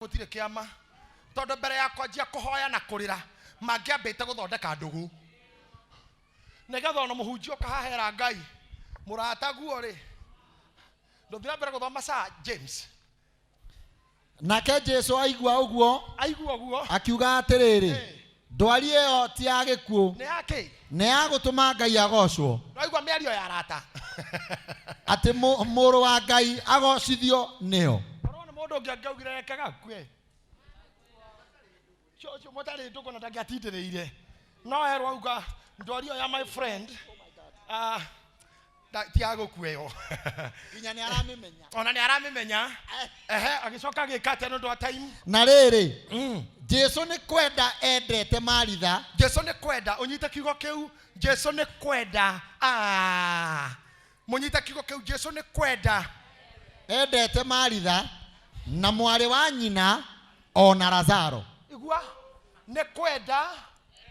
Gũtirĩ kĩama, tondũ mbere ya kwanjia kũhoya na kũrĩra mangĩambĩte gũthondeka ndũgũ, nĩgetha ona mũhunjia ũkahahera Ngai mũrataguo rĩ. Ndũthiĩ na mbere gũthoma saa James. Nake Jesu aigua ũguo, Aigua ũguo, akiuga atĩrĩrĩ, ndwari ĩyo ti ya gĩkuũ, nĩ yakĩ? Nĩ ya gũtũma Ngai agocwo, Waigua mĩario ya arata, atĩ Mũrũ wa Ngai agocithio nĩyo. Korwo nĩ mũndũ ũngĩ angĩaugire reke gakue, ũcio mũtarĩ ndũgũ na ndangĩatindĩrĩire, no erwo auga ndwari ĩyo ya my friend, ah, ti ya gũkua ĩyo. Nginya nĩ aramĩmenya. Ona nĩ aramĩmenya. Ehe, agĩcoka agĩka atĩa nĩ ũndũ wa time? Na rĩrĩ, Jesu nĩ kwenda endete Maritha. Jesu nĩ kwenda, ũnyite kiugo kĩu, Jesu nĩ kwenda. Ah, mũnyite kiugo kĩu, Jesu nĩ kwenda endete Maritha na mwarĩ wa nyina o na Lazaro. Igua, nĩ kwenda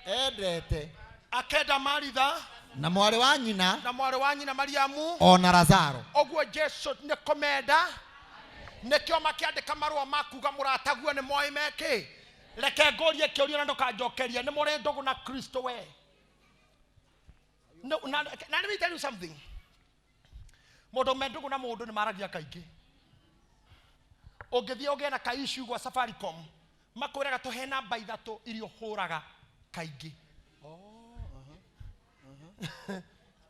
endete akenda Maritha na mwarĩ wa nyina na mwarĩ wa nyina Mariamu o na Lazaro. Ũguo Jesu nĩ kũmenda, nĩkĩo makĩandĩka marũa ma kuga mũrataguo nĩ moĩ mekĩ. Reke ngũrie kĩũria na ndũkanjokerie, nĩ mũrĩ ndũgũ na Kristo we? No, na let me tell you something. Mũndũ me ndũgũ na mũndũ nĩ maragia kaingĩ. Ũngĩthiĩ ũgĩe na ka issue gwa Safaricom, makwĩraga tũhe namba ithatũ iria ũhũraga kaingĩ,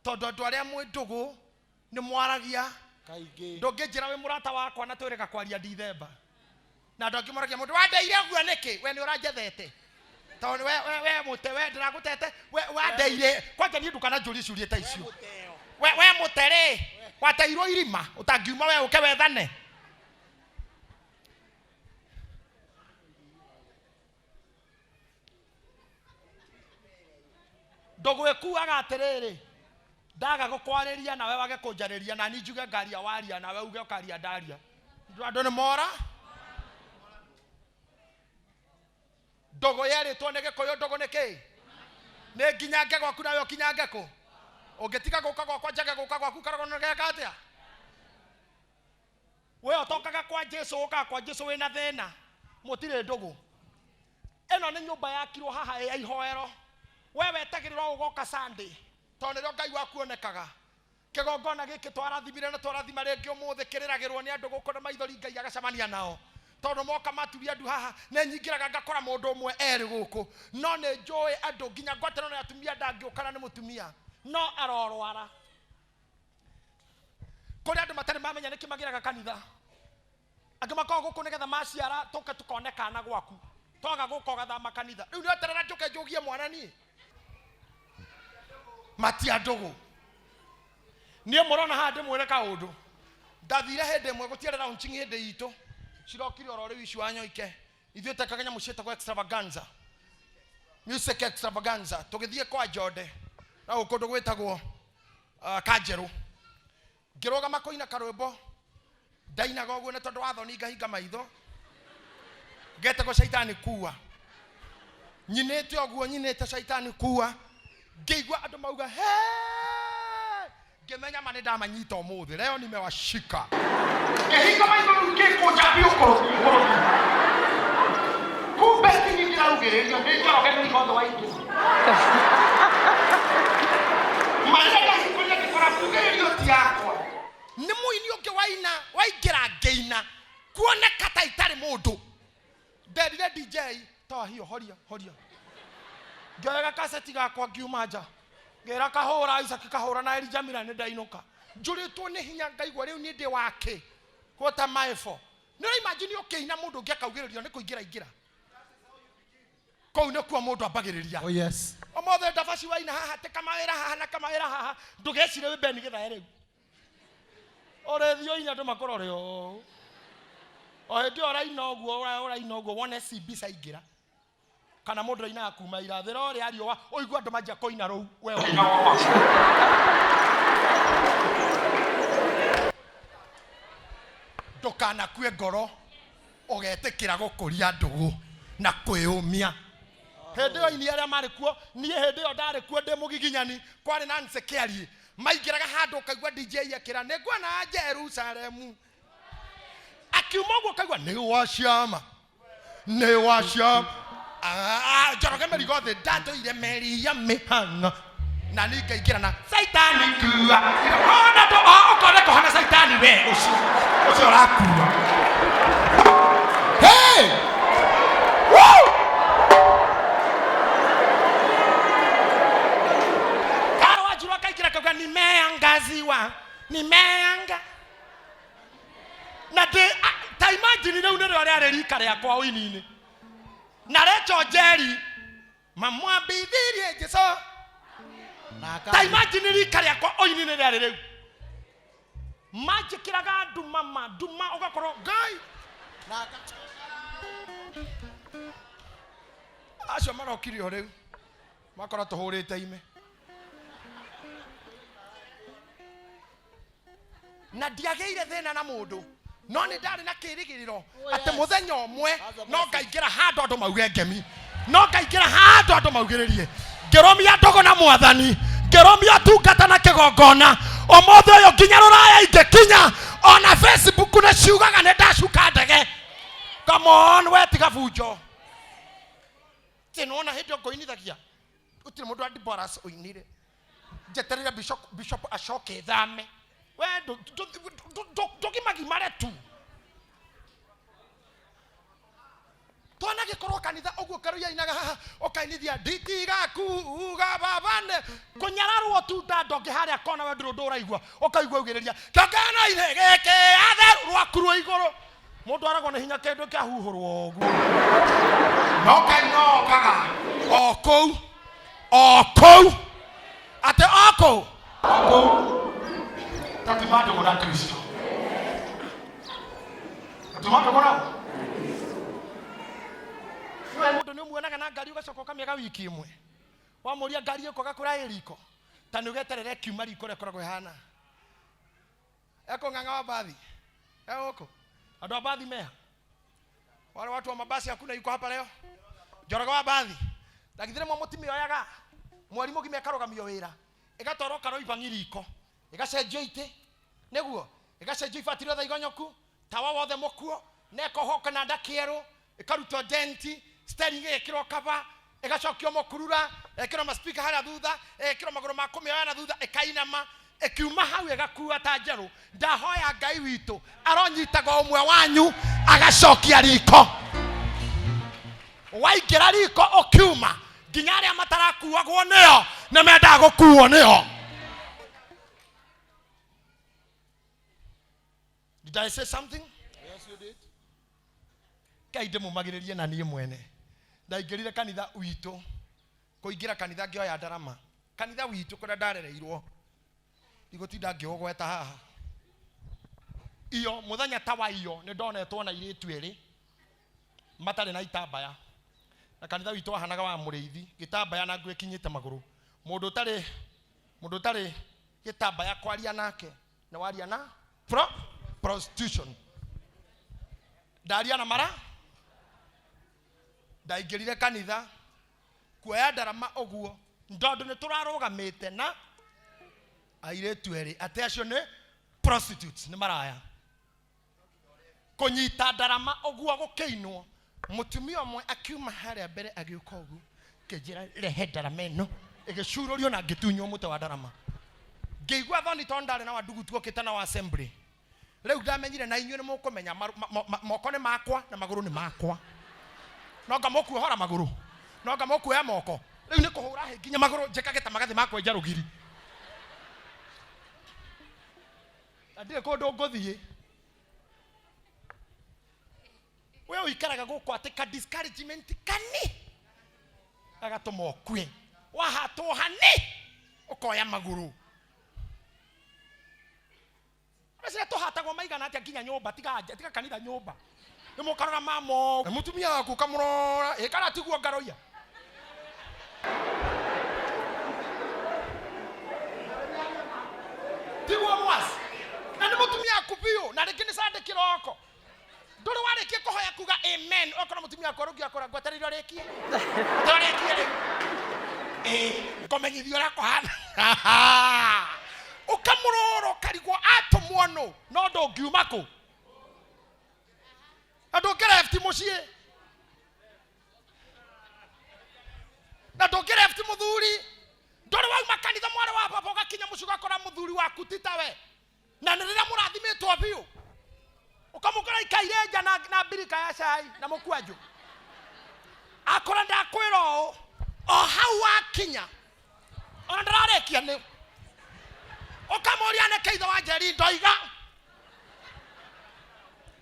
tondũ andũ arĩa mwĩ ndũgũ nĩ mwaragia kaingĩ. Ndũngĩnjĩra wĩ mũrata wakwa na twĩrĩga kwaria Ndithemba, na andũ angĩ moragia mũndũ wandeire ũguo nĩkĩ? We nĩ ũranjethete, tondũ we mũte, we ndĩragũtete, we wandeire kwanja. Niĩ ndũkananjũrie ciũria ta icio. We mũte rĩ, wateirwo irima ũtangiuma, we ũke wethane. Ndũgũ ĩkuaga atĩrĩrĩ, ndaga gũkwarĩria nawe wage kũnjarĩria, na niĩ njuge ngaria waria, nawe uge ũkaria ndaria. Andũ nĩ mora ndũgũ yerĩtwo nĩ Gĩkũyũ. Ndũgũ nĩ kĩ? Nĩ nginyange gwaku nawe ũkinyange kũ. Ũngĩtiga gũka gwakwa njage gũka gwaku, karogwo nĩ geka atĩa? We ũtokaga kwa Jesu, ũkaga kwa Jesu wĩna thĩna, mũtirĩ ndũgũ. Ĩno nĩ nyũmba yakirwo haha ya ihoero. We wetagĩrĩrwo ũgoka Sunday, tondũ nĩrĩo Ngai waku onekaga. Kĩgongona gĩkĩ twarathimire na twarathima rĩngĩ ũmũthĩ, kĩrĩragĩrwo nĩ andũ gũkũ na maithori, Ngai agacemania nao, tondũ moka maturia ndu haha. Nĩ nyingĩraga ngakora mũndũ ũmwe erĩ gũkũ, no nĩ njũĩ andũ nginya ngwatanĩro na atumia ndangĩũkana nĩ mũtumia no arorwara. Kũrĩ andũ matarĩ mamenya nĩkĩ magĩraga kanitha. Angĩ makoragwo gũkũ nĩgetha maciara tũke tũkone kana gwaku, twaga gũka ũgathama kanitha. Rĩu nĩweterera njũke njũgie mwana niĩ matia ndũgũ. Niĩ mũrona haha ndĩmwĩre kaũndũ. Ndathire hĩndĩ ĩmwe, gũtiarĩ launching hĩndĩ itũ, cirokire oro rĩu ici wa Nyoike. Ithuĩ twekaga nyamũ ciĩtagwo extravaganza, music extravaganza. Tũgĩthiĩ kwa Njonde na gũkũ kũndũ gwĩtagwo Kanjerũ, ngĩrũgama kũina karwĩmbo. Ndainaga ũguo nĩ tondũ wa thoni ngahinga maitho, getagwo "Caitani Kuua". Nyinĩte ũguo, nyinĩte "Caitani Kuua", ngĩigua andũ mauga "Hey!" Ngĩmenya ma nĩ ndamanyita ũmũthĩ, leo nimewashika. Ngĩhinga maitho rĩu, ngĩkũnja biũ kũrũthi kũrũthi, kumbe kinyi ndĩraugĩrĩrio nĩ Njoroge nĩ Igotho wa ingĩ marĩa ndahingũrire, ngĩkora mbugĩrĩrio ti yakwa, nĩ mũini ũngĩ waina waingĩra. Ngĩina kuoneka ta itarĩ mũndũ. Nderire DJ, "Toa hiyo, horia horia." Ngĩoya gakaseti gakwa, ngiuma nja, ngĩra kahũra Isaac, kahũra na Elijah Mira, nĩ ndainũka njũrĩtwo nĩ hinya. Ngaigua rĩu niĩ ndĩ wake. What am I for? Nĩ ũra imagine ũkĩina mũndũ ũngĩ akaugĩrĩrio nĩ kũingĩra ingĩra kũu nĩkuo mũndũ ambagĩrĩria. Oh yes. Ũmũthĩ ndabaci waina haha tĩ kamawĩra haha na kamawĩra haha, ndũgecire wĩ Beni Gĩthae. Rĩu ũrĩthiĩ ũine, andũ makũrore ũũ. O hĩndĩ ĩyo ũraina ũguo, ũraina ũguo, wone CB caingĩra, kana mũndũ ũrainaga kuma irathĩro rĩa riũa, ũigue andũ manjia kũina rũu we ũinaga o hau. Ndũkanakue ngoro, ũgetĩkĩra gũkũria ndũgũ na kwĩyũmia. Hĩndĩ ĩyo ini arĩa marĩ kuo, niĩ hĩndĩ ĩyo ndarĩ kuo ndĩ mũgiginyani, kwarĩ na Nancy Kĩarie. Maingĩraga handũ ũkaigua DJ akĩra, "Nĩ nguona Jerusalemu." Akiuma ũguo ũkaigua nĩ wa ciama. Nĩ wacio Njoroge mĩrigo thĩ ndatũire meri ya mĩhang'o na niĩ ngaingĩra na caitani kua ona ndũ ũkona kũhana caitani we ũcio ũcio ũrakua. Hey! Woo! Karo Wanjiru akaingĩra akauga nimeangaziwa nimeanga na ndĩ ta imagine rĩu nĩrĩo rĩarĩ rika rĩakwa ũini-inĩ na Rachel Njeri mamwambithirie Jesu Na ta imagine rika rĩakwa ũini-inĩ rĩarĩ rĩu manjĩkĩraga nduma ma nduma ũgakorwo Ngai na acio marokire o rĩu makora tũhũrĩte ime na ndiagĩire thĩna na mũndũ no nĩ ndarĩ na kĩrĩgĩrĩro atĩ mũthenya ũmwe That's a no blessing. ngaingĩra handũ andũ mauge ngemi, no ngaingĩra handũ andũ maugĩrĩrie, ngĩrũmia ndũgũ na mwathani, ngĩrũmia tungata na kĩgongona. Ũmũthĩ ũyũ nginya rũraya ingĩkinya ona Facebook nĩ ciugaga nĩ ndacuka ndege. Come on, we tiga bunjo tĩ nĩwona hĩndĩ ĩyo ngũinithagia gũtirĩ mũndũ wa Deborahs ũinire njeterere bishop, bishop acoke thame we ndũgimagimare tu twanagĩkorwo kanitha ũguo karuia inaga haha ũkainithia nditigakuga babane kũnyararwo tu ndandonge harĩa kona we ndũrũ ndũraigua ũkaigua ugĩrĩria kĩongano-inĩ gĩkĩ atheru rwakurwo igũrũ mũndũ aragwo nĩ hinya kĩndũ kĩahuhũrwo ũguo no Ngai no okaga o kũu o kũu atĩ o kũu o kũu tatima ndũgũ na Kristo tatima ndũgũ na we mũndũ nĩ ũmuonaga na ngari ũgacoka ũkamĩaga wiki ĩmwe wamũria ngari ĩkwaga kũra ĩ riko ta nĩ ũgeterere kiuma riko ũrĩa ĩkoragwo ĩhana ekũng'ang'a wa mbathi egũkũ andũ a mbathi meha wale watu wa mabasi hakuna yuko hapa leo Njoroge wa mbathi na githĩ rĩmwe mũtimĩoyaga mweri mũgima ĩkarũgamio wĩra ĩgatwarwo karoibangi riko ĩgacenjio itĩ nĩguo ĩgacenjio ibati rĩothe igonyoku tawa wothe mũkuo na ĩkohwo kĩnanda kĩerũ ĩkarutwo denti steering ĩgekĩrwo kaba ĩgacokio mũkurura ĩkĩrwo maspika harĩa thutha ĩgekĩrwo magũrũ ma kũmĩoya na thutha ĩkainama ĩkiuma hau ĩgakua ta njerũ. Ndahoya Ngai witũ aronyitaga ũmwe wanyu agacokia riko waingĩra riko ũkiuma nginya arĩa matarakuagwo nĩo nĩ mendaga gũkuo nĩo. Did I say something? Yes, you did. Ngai ndĩmũmagĩrĩrie na niĩ mwene ndaingĩrire kanitha witũ kũingĩra kanitha ngĩoya ndarama kanitha witũ kũrĩa ndarereirwo ndigũtinda ngĩũgweta haha iyo mũthenya ta wa iyo nĩ ndonetwo na irĩtu erĩ matarĩ na itambaya na kanitha witũ wahanaga wa mũrĩithi gĩtambaya na nguo ĩkinyĩte magũrũ mũndũ ũtarĩ gĩtambaya kwaria nake nĩ waria na prostitution ndaria na mara ndaingĩrire kanitha kuoya ndarama ũguo tondũ nĩ tũrarũgamĩte na airĩtu erĩ atĩ acio nĩ prostitutes nĩ maraya kũnyita ndarama ũguo gũkĩinwo mũtumia ũmwe akiuma harĩa mbere agĩũka ũguo kĩnjĩra rehe ndarama ĩno ĩgĩcurũrio na ngĩtunywo mũtĩ wa ndarama ngĩigua thoni tondũ ndarĩ na wandugu tuokĩte na wa assembly rĩu ndamenyire na inyuĩ nĩ mũkũmenya moko nĩ makwa na magũrũ nĩ makwa no nga mũkuohora magũrũ no nga mũkuoya moko rĩu nĩ kũhũra hĩ nginya magũrũ njĩkage ta magathĩ makwenja rũgiri na ndirĩ kũndũ ngũthiĩ we ũikaraga gũkũ atĩ ka discouragement kani agatũma ũkue wahatwo hani ũkoya magũrũ meciria tũhatagwo maigana atĩa nginya nyũmba tiga nja tiga kanitha nyũmba nĩ mũkarora mamo na mũtumia waku ũkamũrora ĩ kana tiguo ngaroia tiguo mwasi na nĩ mũtumia waku biũ na rĩngĩ nĩ Sunday kĩroko ndũrĩ warĩkia kũhoya kuga amen okorwo mũtumia waku arũngi akora ngwetereire ũrĩkie ũrĩkie rĩu ĩ ngũmenyithia ũrĩa kũhana ũkamũrora ũkarigwo atũmwo nũ no ndũngiuma kũ na ndũngĩrefti mũciĩ Mũthuri ndũrĩ wauma kanitha, mwarĩ wa baba, ũgakinya mũciĩ ũgakora mũthuri waku ti tawe, na nĩ rĩrĩa mũrathimĩtwo biũ, ũkamũkora ikaire nja na mbirika ya cai na mũkwanjũ. Akora ndakwĩra ũũ, o hau wakinya ona ndararĩkia nĩ ũkamũria nĩkĩ ithe wa Njeri ndoiga,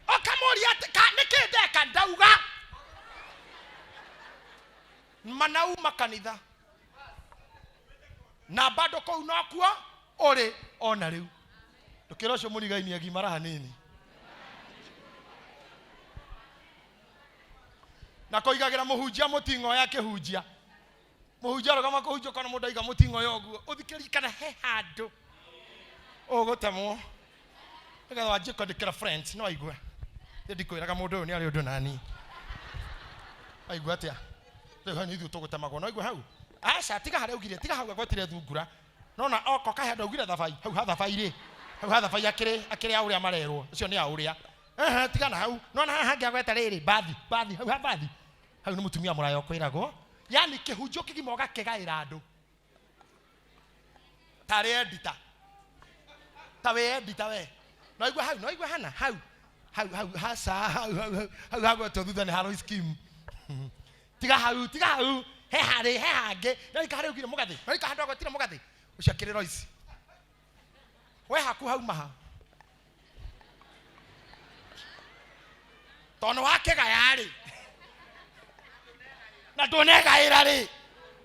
ũkamũria atĩ, nĩkĩ ndeka ndauga manauma kanitha na bado kũu nokuo ũrĩ ona rĩu. Ndũkĩra ũcio mũrigainie agimara hanini na kũigagĩra mũhunjia mũting'oya akĩhunjia. Mũhunjia arũgama kũhunjia, ũkona mũndũ aiga mũting'oya ũguo, ũthikĩrĩrie kana he handũ ũgũtemwo nĩgetha wanjie kwandĩkĩra friends. No aigue niĩ ndikwĩraga mũndũ ũyũ nĩ arĩ ũndũ nani. Aigua atĩa rĩu? Hau nĩ ithuĩ tũgũtemagwo. No aigue hau, aca, tiga harĩa augire, tiga hau agwetire thungura. Nona oko kahe handũ augire thabai, hau ha thabai rĩ, hau ha thabai akĩrĩ a ũrĩa marerwo ũcio nĩ a ũrĩa. Ehe, tiga na hau. Nona haha hangĩ agweta rĩrĩ bathi, bathi, hau ha bathi, hau nĩ mũtumia mũraya ũkwĩragwo. Yani kĩhunjio kĩgima ũgakĩgaĩra andũ tarĩ edita, ta wĩ edita we. No igua hau, no igua hana hau, hau hau haca, hau hau hau hau hagwetwo thutha nĩ harå scheme. Tiga hau, tiga hau, he harĩ he hangĩ. No ika harĩ ugire mũgathĩ, no ika handũ agwetire mũgathĩ ũcio akĩrĩ Royce. We haku hau maha tondũ wakĩgaya rĩ na ndũnegaĩra rĩ,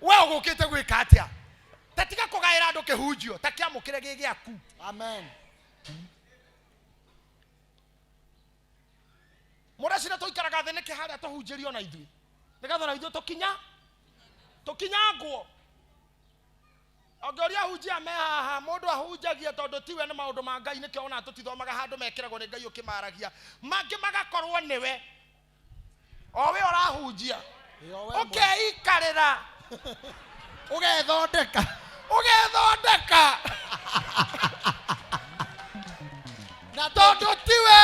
we ũgũkĩte gwĩka atĩa? Ta tiga kũgaĩra andũ kĩhunjio, ta kĩamũkĩre gĩ gĩaku. Amen. Mũreciria tũikaraga thĩ nĩkĩ harĩa tũhunjĩrio na ithuĩ nĩgetha na ithuĩ tũkinyangwo? Ũngĩũria ahunjia me haha, mũndũ ahunjagia tondũ tiwe, nĩ maũndũ ma Ngai. Nĩkĩo ona tũtithomaga handũ mekĩragwo nĩ Ngai ũkĩmaragia, mangĩ magakorwo nĩwe o we ũrahunjia. Ĩyo we mwene. Ũkeikarĩra. Ũgethondeka. Ũgethondeka. Na tondũ tiwe.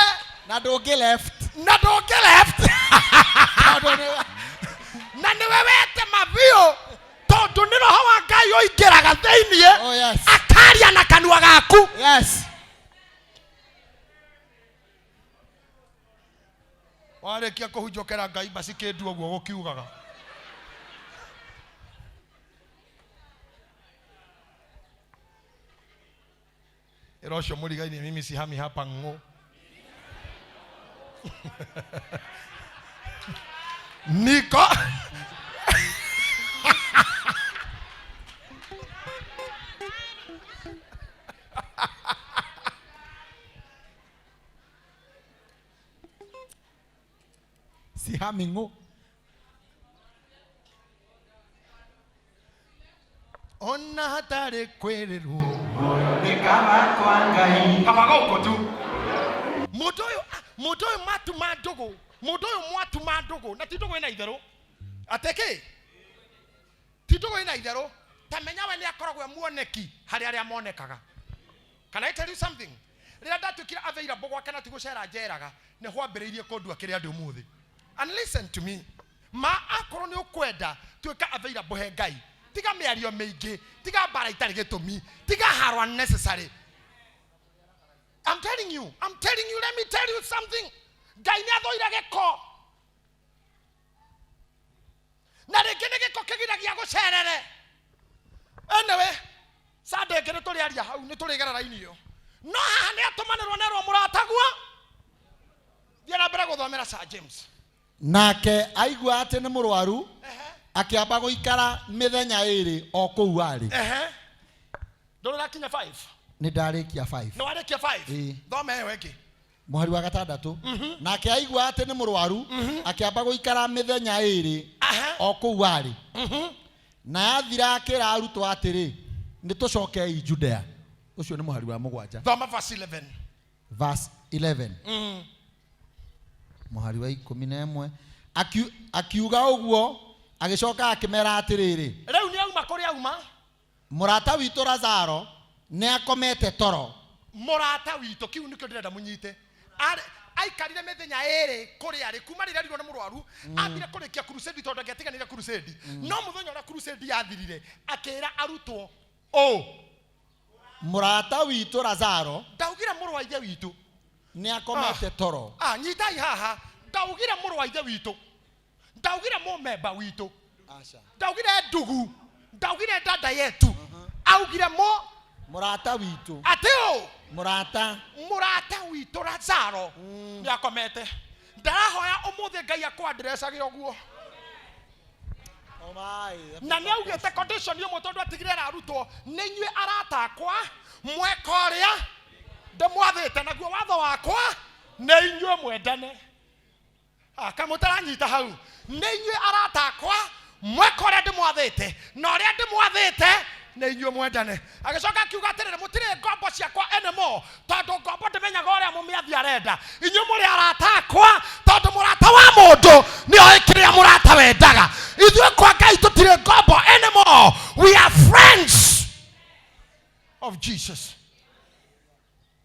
Na ndũngĩ left. Na ndũngĩ left. Tondũ nĩwe. Na nĩwe wetema biũ, tondũ nĩ roho wa Ngai ũingĩraga thĩiniĩ. Oh yes. Akaria na kanua gaku. Yes. Warĩkia kũhunjia ũkera Ngai basi kĩndu ũguo gũkiugaga. Ĩra ũcio mũrigaini, mimi sihami hapa ng'o, niko. Sihami ng'o. Ona hatarĩ kwĩrĩrwo. Nĩ kaba kwa Ngai. Kaba gũkũ tu. Mũndũ ũyũ, mũndũ ũyũ matuma ndũgũ, mũndũ ũyũ mwatuma ndũgũ, na ti ndũgũ ĩna itherũ, atĩ kĩ ti ndũgũ ĩna itherũ. Ta menya we nĩ akoragwo e muoneki harĩ arĩa monekaga. Can I tell you something? Rĩrĩa ndatuĩkire available gwake na ti gũcera njeraga, nĩ hwambĩrĩirie kũndua kĩrĩa ndĩ ũmũthĩ. And listen to me, ma akorwo nĩ ũkwenda tuĩka available he Ngai, tiga mĩario mĩingĩ, tiga mbara itarĩ gĩtũmi, tiga haro unnecessary. I'm telling you, I'm telling you, let me tell you something. Ngai nĩ athũire gĩko, na rĩngĩ nĩ gĩko kĩgiragia gũcerere. Anyway, Sunday ĩngĩ nĩ tũrĩaria hau, nĩ tũrĩgera raini ĩyo. No haha nĩ atũmanĩrwo nerwo mũratagua. Thiĩ na mbere gũthomera Sir James. Nake aigua atĩ nĩ mũrwaru, akĩamba gũikara mĩthenya 2 o kũu arĩ. Ehe, ndũrĩ ũrakinya 5. Nĩ ndarĩkia 5. Nĩ warĩkia 5? Ĩĩ. Thoma ĩyo ĩngĩ. Mũhari wa 6: nake aigua atĩ nĩ mũrwaru, akĩamba gũikara mĩthenya 2 o kũu arĩ. Na yathira akĩra arutwo atĩrĩ, nĩ tũcokei Judea. Ũcio nĩ mũhari wa 7. Thoma verse 11. Verse 11, mũhari wa 11. Akiuga ũguo, agĩcoka akĩmera atĩrĩrĩ, Rĩu nĩ auma kũrĩa auma. Mũrata witũ Lazaro nĩ akomete toro. Mũrata witũ, kiu nĩkĩo ndĩrenda mũnyite. Aikarire mĩthenya ĩrĩ kũrĩa arĩ kuma rĩrĩa arirwo nĩ mũrwaru, athire kũrĩkia crusade tondũ angĩatiganire crusade. No mũthenya ũrĩa crusade yathirire, akĩra arutwo ũũ: Mũrata witũ Lazaro Ndaugire mũrũ wa ithe witũ. Nĩ akomete toro. Ah, nyitai haha. Ndaugire mũrũ wa ithe witũ, ndaugire mũmemba witũ. Aca. Ndaugire ndugu, ndaugire dada yetu, augire mũ Mũrata witũ. Atĩ ũ? Mũrata. Mũrata witũ Lazaro nĩ akomete. Ndarahoya ũmũthĩ Ngai akwandirecage ũguo. Oh my. Na nĩ augĩte condition ĩmwe tondũ atigire arutwo: nĩ inyuĩ arata akwa mweka ũrĩa ndĩmwathĩte, naguo watho wakwa nĩ inyuĩ mwendane. Ah, kamũtaranyita hau. Nĩ inyuĩ arata akwa mweka ũrĩa ndĩmwathĩte, na ũrĩa ndĩmwathĩte nĩ inyuĩ mwendane. Agĩcoka akiuga atĩrĩrĩ, mũtirĩ ngombo ciakwa anymore, tondũ ngombo ndĩmenyaga ũrĩa mũmĩathi arenda. Inyuĩ mũrĩ arata akwa, tondũ mũrata wa mũndũ nĩ oĩ kĩrĩa mũrata wendaga. Ithuĩ kwa Ngai tũtirĩ ngombo anymore, we are friends of Jesus.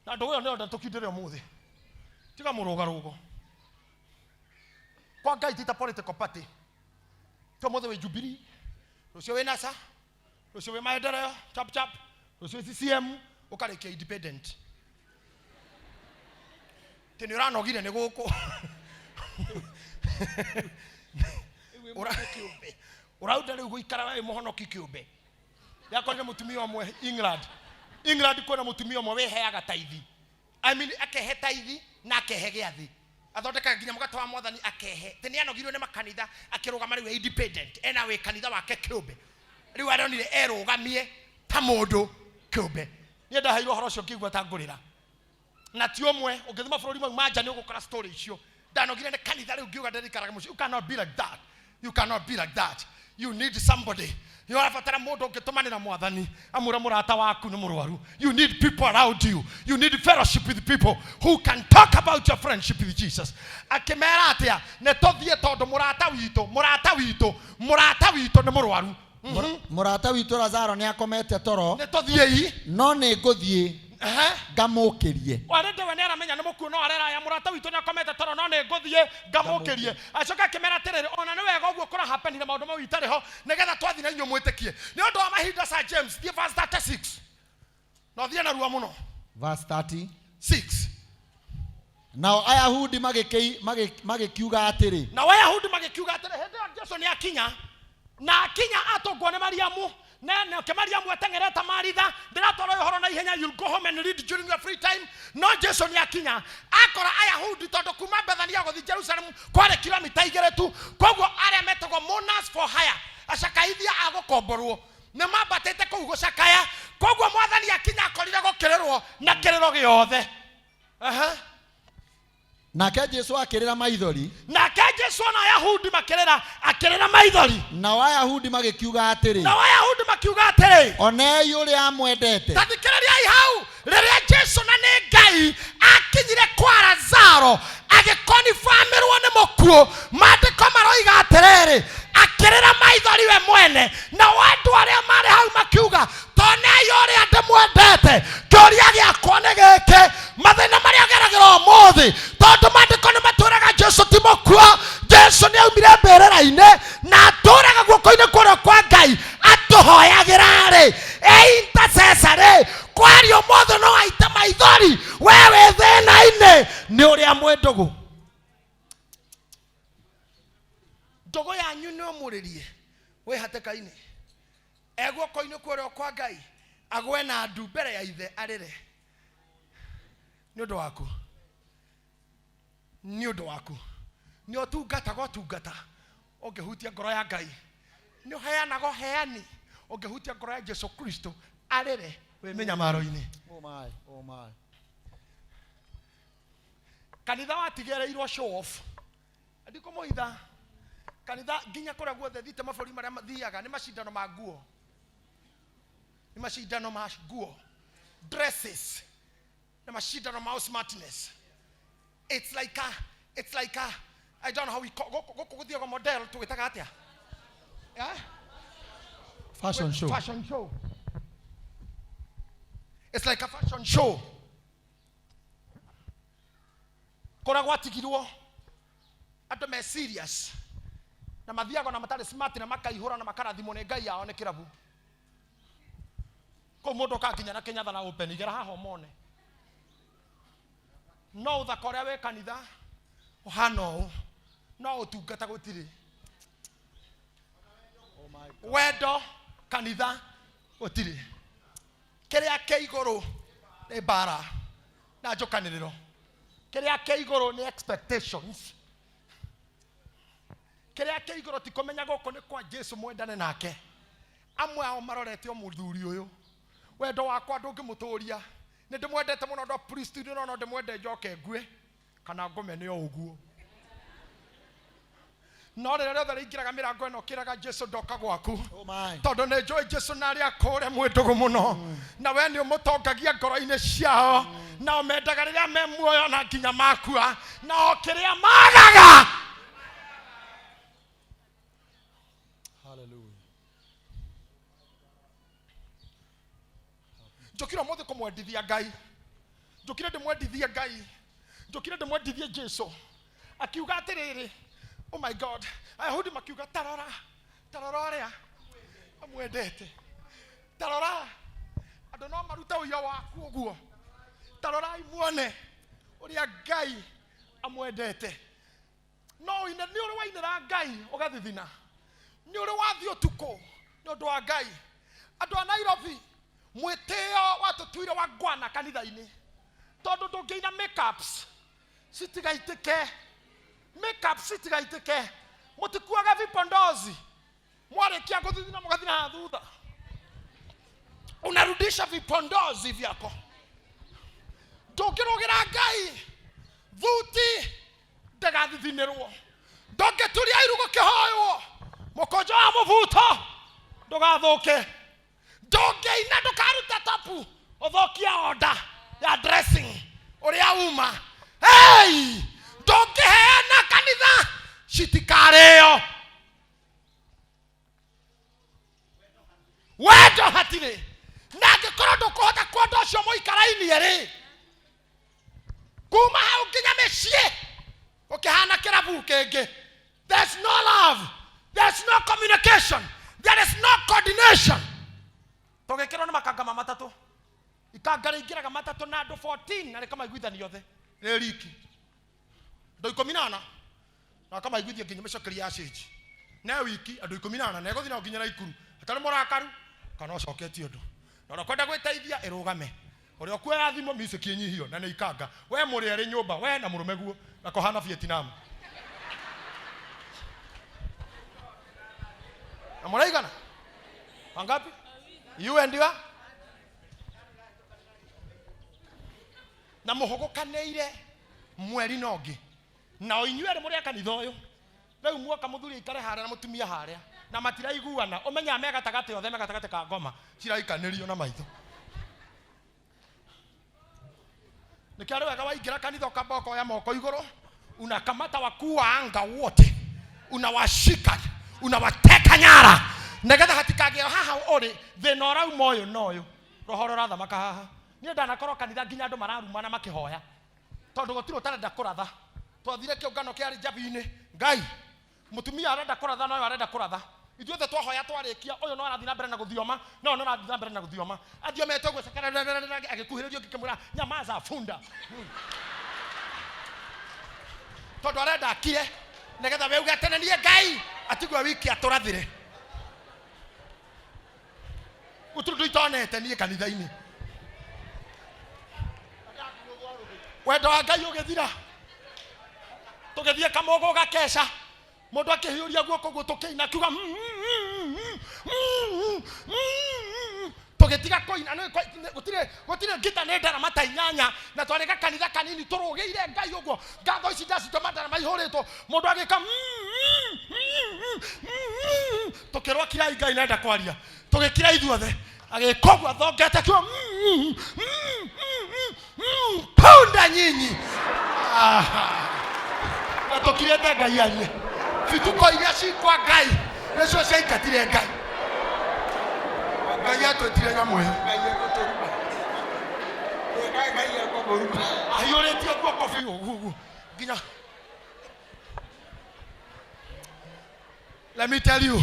Na ndũgũ ĩyo nĩyo tũkindĩre ũmũthĩ. Tiga mũrũgarũgo kwa Ngai ti ta political party. Ti ũmũthĩ wĩ Jubilee, rũciũ wĩ NASA, rũciũ wĩ Maendeleo chap chap, rũciũ wĩ CCM, ũkarĩkia independent. Tĩ nĩ ũranogire nĩ gũkũ ũrauda rĩu gũikara wĩ mũhonoki kĩũmbe. Yakorire mũtumia ũmwe England. England kwĩna mũtumia ũmwe wĩheaga taithi, I mean, akehe taithi na akehe gĩathĩ, athondekaga nginya mũgate wa mwathani akehe. Tĩ nĩ anogirwo nĩ makanitha, akĩrũgama rĩu e independent, ena wĩ kanitha wake kĩũmbe. Rĩu aronire erũgamie ta mũndũ kĩũmbe. Niĩ ndaheirwo ũhoro ũcio ngĩigua ta ngũrĩra. Na ti ũmwe, ũngĩthiĩ mabũrũri mau ma nja nĩ ũgũkora story icio. Ndanogire nĩ kanitha, rĩu ngiuga ndĩrikaraga mũciĩ. You cannot be like that, you cannot be like that. You need somebody. Nĩ ũrabatara mũndũ ũngĩtũmanĩra mwathani amwĩre mũrata waku nĩ mũrwaru. You need people around you. You need fellowship with people who can talk about your friendship with Jesus. Akĩmera atĩa? Nĩ tũthiĩ tondũ mũrata witũ, mũrata witũ, mũrata witũ nĩ mũrwaru. Mũrata witũ Lazaro nĩ akomete toro. Nĩ tũthiĩi. No nĩ ngũthiĩ ngamũkĩrie. Already we nĩ aramenya nĩ mũkuũ, no arera aya, mũrata witũ nĩ akomete toro, no nĩ ngũthiĩ ngamũkĩrie. Acoka akĩmera atĩrĩrĩ, ona nĩ wega ũguo kũra hapenire maũndũ mau itarĩ ho, nĩgetha twathiĩ na inyuĩ mwĩtĩkie. Nĩ ũndũ wa mahinda, Sir James, thiĩ verse 36 na ũthiĩ narua mũno. Verse 30. 6. Nao Ayahudi magĩkiuga atĩrĩ, Na Wayahudi magĩkiuga atĩrĩ, hĩndĩ ĩyo Jesu nĩ akinya, na akinya atũngwo nĩ Mariamu, na nake Mariamu ateng'erete Maritha. Ndĩratwara ũhoro na ihenya, you'll go home and read during your free time. No Jesu nĩ akinya akora Ayahudi, tondũ kuma Bethania gũthiĩ Jerusalem kwarĩ kilomita 2 tu. Koguo arĩa metagwo mourners for hire, acakaithia a gũkomborwo, nĩ mambatĩte kũu gũcakaya. Koguo mwathani akinya akorire gũkĩrĩrwo na kĩrĩro gĩothe. Aha. Nake Jesu akĩrĩra maithori. Nake Jesu ona Ayahudi makĩrĩra, akĩrĩra maithori. Nao Ayahudi magĩkiuga atĩrĩ, Nao Ayahudi makiuga atĩrĩ, onei ũrĩa amwendete. Ta thikĩrĩriai hau. Rĩrĩa Jesu, na nĩ Ngai, akinyire kwa Lazaro agĩkonifamĩrwo nĩ mũkuũ, maandĩko maroiga atĩrĩrĩ, akĩrĩra maithori we mwene. Nao andũ arĩa marĩ hau makiuga, tonei ũrĩa ndĩmwendete. Kĩũria gĩakwa nĩ gĩkĩ: mathĩna marĩa ũgeragĩra ũmũthĩ, tondũ maandĩko nĩ matwĩraga Jesu ti mũkuũ, Jesu nĩ aumire mbĩrĩra-inĩ na atũraga guoko-inĩ kũrĩa kwa Ngai atũhoyagĩra rĩ, e intercessor rĩ, kwaria ũmũthĩ no aite maithori we wĩ thĩna-inĩ nĩ ũrĩa mwĩ ndũgũ. Ndũgũ yanyu nĩ ũmũrĩrie wĩ hatĩka-inĩ, e guoko-inĩ kũrĩa kwa Ngai, agwe na ndu mbere ya ithe arĩre nĩ ũndũ waku, nĩ ũndũ waku. Nĩ ũtungataga ũtungata ũngĩhutia ngoro ya Ngai, nĩ ũheanaga ũheani ũngĩhutia ngoro ya Jesu Kristo arĩre wĩ mĩnyamaro-inĩ. Oh my, oh my. Kanitha watigĩrĩirwo show off. Ndikũmũitha kanitha nginya kũrĩa guothe thiĩte mabũrũri marĩa mathiaga, nĩ macindano ma nguo, nĩ macindano ma nguo, dresses, nĩ macindano ma smartness. It's like a I don't know how we call gũkũ. Gũkũ gũthiagwo model, tũgĩtaga atĩa? Eh? Fashion show. Fashion show. It's like a fashion show. Kũrĩa gwatigirwo andũ me serious na mathiaga na matarĩ smart na makaihũra na makarathimwo nĩ Ngai yao nĩ kĩrabu. Kũu mũndũ okaga nginya na kĩnyatha na open igera haha ũmone. No ũthaka ũrĩa wĩ kanitha ũhana ũũ, no ũtungata gũtirĩ. Wendo kanitha gũtirĩ. Kĩrĩa kĩ igũrũ nĩ mbara na njũkanĩrĩro. Kĩrĩa kĩ igũrũ nĩ expectations. Kĩrĩa kĩ igũrũ ti kũmenya gũkũ nĩ kwa Jesu mwendane nake. Amwe ao marorete o mũthuri ũyũ. Wendo wakwa ndũngĩmũtũria. Nĩ ndĩmwendete mũno ndo priesthood no no ndĩmwende njoke ngue kana ngome nĩ o ũguo. No rĩrĩa rĩothe rĩingĩraga mĩrango ĩno kĩraga Jesu ndoka gwaku. Oh my. Tondũ nĩ njũĩ Jesu na arĩa akũre mwĩ ndũgũ mũno. Na we nĩ ũmũtongagia ngoro-inĩ ciao. Nao mendaga rĩrĩa me muoyo na nginya makua. Na o kĩrĩa magaga. Hallelujah. Njũkire ũmũthĩ kũmwendithia Ngai. Njũkire ndĩmwendithie Ngai. Njũkire ndĩmwendithie Jesu. Akiuga atĩrĩrĩ, oh my God, Ayahudi makiuga tarora, tarora ũrĩa amwendete. Tarora, andũ no marute ũira waku ũguo. Tarorai muone ũrĩa Ngai amwendete. No ũine, nĩ ũrĩ wainĩra Ngai ũgathithina. Nĩ ũrĩ wathiĩ ũtukũ nĩ ũndũ wa Ngai. Andũ a Nairobi, mwĩtĩo watũtuire wa ngwana kanitha-inĩ. Tondũ ndũngĩina makeups citigaitĩke. Makeups citigaitĩke. Mũtikuaga vipondozi. Mwarĩkia gũthithina mũgathina haha thutha. Unarudisha vipondozi vyako. Ndũngĩrũgĩra Ngai thuti ndagathithinĩrwo. Ndũngĩturia iru gũkĩhoywo. Mũkũnjo wa mũbuto ndũgathũke. Ndũngĩina ndũkaruta tapu ũthũkie order ya dressing ũrĩa uma. Hey! Ndũngĩheana kanitha citikarĩo. Wendo hatirĩ. Na angĩkorwo ndũkũhota kwenda ũcio mũikarainie rĩ, kuma hau nginya mĩciĩ ũkĩhana kĩrabu kĩngĩ. There's no love, there's no communication, there is no coordination. Tũgĩkĩrwo nĩ makanga ma matatũ. Ikanga rĩingĩraga matatũ na andũ 14 na rĩkamaiguithania othe. Rĩ riki. Andũ ikũmi na ana. Na akamaiguithia nginya mĩcokerio ya cĩnji. Ne wiki andũ ikũmi na ana na ĩgũthiĩ nao nginya Naikuru. Atarĩ mũrakaru kana ũcoketie ũndũ. Na ũrĩa ũkwenda gwĩteithia ĩrũgame. Ũrĩa ũkuoya thimũ music ĩnyihio na nĩ ikanga. We mũrĩ erĩ nyũmba, we na mũrũme guo na kũhana Vietnam. Na mũraigana? Wangapi? You and your? Na mũhũgũkanĩire mweri na ũngĩ. Na o inyuĩ erĩ mũrĩ a kanitha ũyũ. Rĩu muoka mũthuri aikare harĩa na mũtumia harĩa na matiraiguana. Ũmenyaga me gatagatĩ othe, me gatagatĩ ka ngoma ciraikanĩrio na maitho. Nĩkĩo arĩ wega waingĩra kanitha ũkamba ũkoya moko igũrũ, unakamata wakuu wa anga wote, unawashika, unawateka nyara, nĩgetha hatikagĩe haha ũrĩ thĩna ũrauma ũyũ na ũyũ. Roho ũrĩa ũrathamaka haha. Niĩ ndanakorwo kanitha nginya andũ mararumana makĩhoya tondũ gũtirĩ ũtarenda kũratha. Twathire kĩũngano kĩarĩ Njabi-inĩ, Ngai mũtumia arenda kũratha na ũyũ arenda kũratha. Ithuothe twahoya twarĩkia, ũyũ no arathiĩ na mbere na gũthioma, na ũyũ no arathiĩ na mbere na gũthioma. Athiomete ũguo, agĩkuhĩrĩria ũngĩ akĩmwĩra, nyamaza funda. Tondũ arenda akire nĩgetha we uge atĩ nĩ niĩ Ngai, atigwe wiki atũrathĩre. Gũtirĩ ũndũ itonete niĩ kanitha-inĩ. Wendo wa Ngai ũgĩthira. Tũgĩthiĩ Kamũgũ gakeca. Mũndũ akĩhiũria guoko guo tũkĩina akiuga Tũgĩtiga kũina, nĩ gũtirĩ, gũtirĩ ngita nĩ ndarama ta inyanya, na twarĩ gakanitha kanini tũrũgĩire Ngai ũguo. Ngatho ici ndacitũma ndarama ihũrĩtwo. Mũndũ agĩka Tũkĩrwo kirai Ngai nenda kwaria. Tũgĩkira ithuothe. Agĩka ũguo athongete akiuga punda nyinyi. Na tũkirĩte Ngai arie. Bituko iria ci kwa Ngai nĩcio ciaingatire Ngai. Ngai atwĩtire nyamũ ĩyo. Ngai egũtũruma. Ngai egũkũruma. Ahiũrĩtie guoko biũ ũguo. Nginya let me tell you,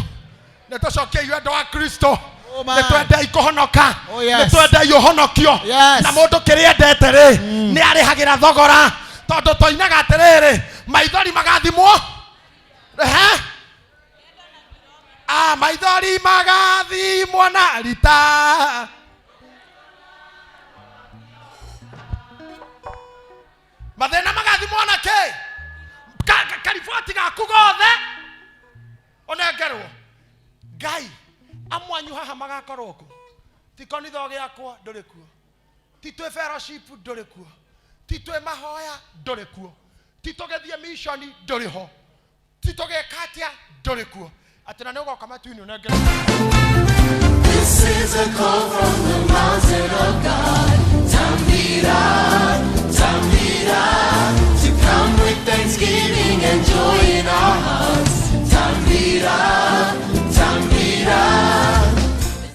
nĩ tũcokiei wendo wa Kristo. Oh, man. Nĩ twendei kũhonoka. Oh, yes. Nĩ twendei ũhonokio. Yes. Na mũndũ kĩrĩa endete rĩ, nĩ arĩhagĩra thogora, tondũ toinaga atĩrĩrĩ, maithori magathimwo. Ehe. Ah, maithori magathimwo na rita. Mathĩna magathimwo na kĩ? Kariboti gaku gothe ũnengerwo. Ngai amwanyu haha magakorwo kũ? Ti kanitha gĩakwa ndũrĩ kuo, ti twĩ fellowship ndũrĩ kuo, ti twĩ mahoya ndũrĩ kuo, ti tũgĩthiĩ mission ndũrĩ ho, ti tũgĩka atĩa ndũrĩ kuo, atĩ na nĩ ũgoka matu-inĩ ũnengerwo. This is a call from the mountain of God. Tambira, Tambira, to come with thanksgiving and joy in our hearts.